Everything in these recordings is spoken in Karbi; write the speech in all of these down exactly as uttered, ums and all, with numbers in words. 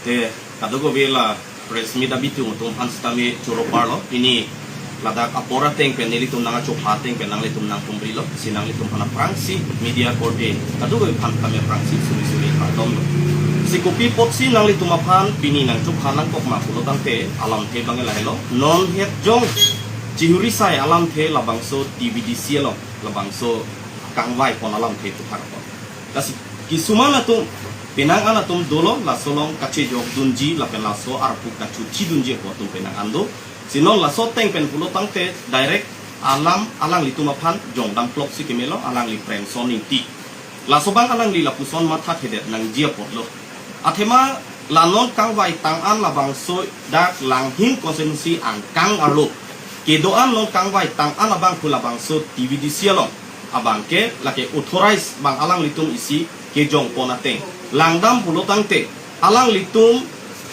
Te kadokave la press meet abitung atum aphan sitame choro parlo. Pini ladak apor ateng pen nelitum nangchopha ateng pen nanglitum nangpumrilo. Si nanglitum aphan aphrangsi media korte kadokave aphan kami aphrangsi suri suri kardom lo. Si kopi apotsi nanglitum aphan pini nangchopha nangkok ma pulo tangte alamthe abang lahelo. Non het jong chihuri sai alamthe labangso T V D C along, labangso kangvai pon alamthe puthot apot. Lasi kisuman atum, penang an atum dolo, laso along kachejok dunji lapen laso arpu kachuthi dunji ako atum penang an do. Si non laso ateng pen pulo tangte direct alam alanglitum aphan jongdam klok si kemelo, alangli Premson Ingti. Laso abang alangli lapuson mathathedet nangji apotlo. Athema la non kangvai tang an labangso dak Langhin constituency angkang arlo kedo-an non kangvai tang an abang pu labangso T V D C along abangke lake authorize abang alanglitum isi kejong pon ateng langdam pulo tangte alanglitum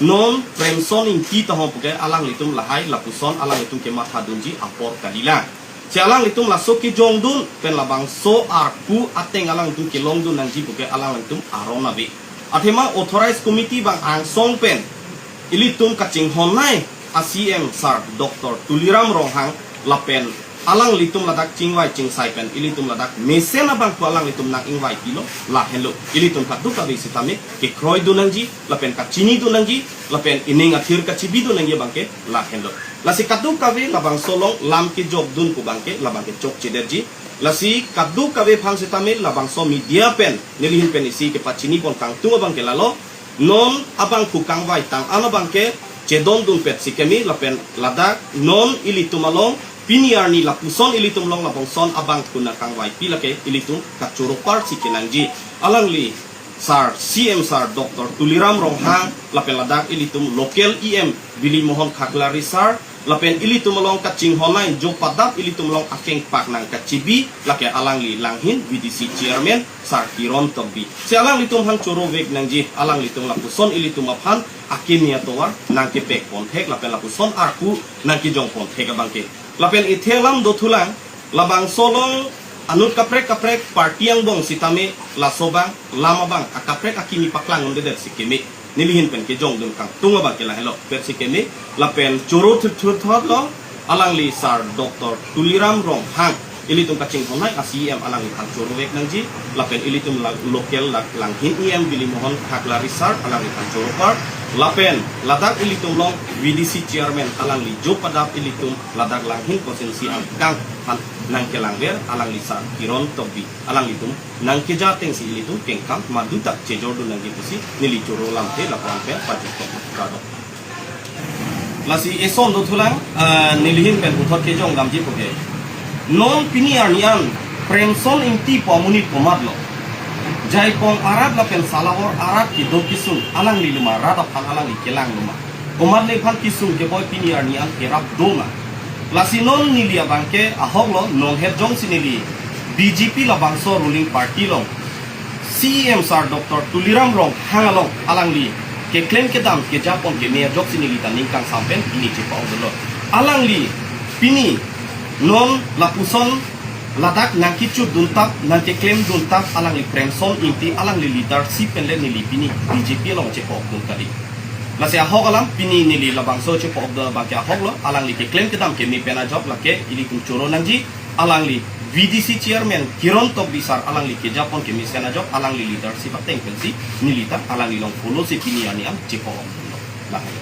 non Premson Ingti tahong puke alanglitum lahai lapuson alanglitum kematha dunji apor kalilang. Si alanglitum laso kejong dun pen labangso arpu ateng alanglitum kelong dun nangji puke alanglitum aron ave. Athema authorized committee abang angsong pen ilitum kachinghon nai a C M sir Doctor Tuliram Ronghang lapen alanglitum ladak chingvai chingsai pen ilitum ladak mesen abang pu alanglitum nang-ingvai pilo lahenlo. Ilitum kadokave sitame kekroi dun nangji lapen kachini dun nangji lapen ining athir kachibi dun nangji abangke lahenlo. Lasi kadokave labangso along lam kejok dun pu abangke labangke chokchedetji. Lasi kadokave aphan sitame labangso media pen nelihin pen isi kepachini pon kangtung abangke lalo. Non abang pu kangvai tang an abangke chedon dunpet si keme lapen ladak non ilitum along pini arni lapuson ilitum along labangson abang pu nangkangvaipi lake ilitum kachoro par si kenangji. Alangli sir, C M sir Doctor Tuliram Ronghang lapen ladak ilitum local E M Bili Mohan Khaklari sir lapen ilitum along kachinghon nai jo padap ilitum along akengpak nangkachibi lake alangli Langhin V D C chairman sir Kiron Tokbi. Si alanglitum aphan choro vek nangji, alanglitum lapuson ilitum aphan akimi atovar nangkepek pon thek lapen lapuson arpu nangkejong pon thek abangke. Lapen ithe alam dothulang, labangso along anut kaprek kaprek party angbong sitame laso abang lam abang akaprek akimi paklang undedet si keme. Nelihin pen kejong dun kangtung abangke lahelo, pet si keme lapen choro thutthut thot lo alangli sir Doctor Tuliram Ronghang ilitum kachinghon nai a C M alangli aphan choro vek nangji lapen ilitum la-, local la-, Langhin E M Bili Mohan Khaklari sir alangli aphan choro par lapen ladak ilitum along V D C chairman alangli jo padap ilitum ladak Langhin constituency angkang aphan nangkelangver alangli sir Kiron Tokbi alanglitum nangkeja ateng si ilitum kengkam maduta chejor dun nangji pusi neli choro lamthe lapu-an pen pajutpon kardom. Lasi eson dothulang, ah, nelihin pen puthot kejong damji puke. Non pini arni an Premson Ingti pu amonit komatlo? Jaipong arat lapen Salawar arat kedo kesung alangli loma, rat aphan alangli kelang loma? Komatne aphan kesung keboi pini arni an kerap doma? Lasi non neli abangke ahoklo, non het jongsi neli B J P labangso ruling party along C E M sir Doctor Tuliram Ronghang along alangli keklem kedam kejapon keme ajoksi neli ta ning kangsam pen pini chepa-ok dolo. Alangli pini non lapuson ladak nangkechut duntap, nangkeklem duntap alangli Premson Ingti alangli leadership pen le neli pini B J P along chepa-ok dun kali. Lasi ahok alam pini neli labangso chepa-ok dun abangke ahoklo, alangli keklem kedam keme pen ajok lake ilitum choro nangji, alangli V D C chairman Kiron Tokbi sir alangli kejapon kemesen ajok alangli leadership ateng pensi neli ta alangli along follow si pini arni an chepa-ok dunlo. Lahai.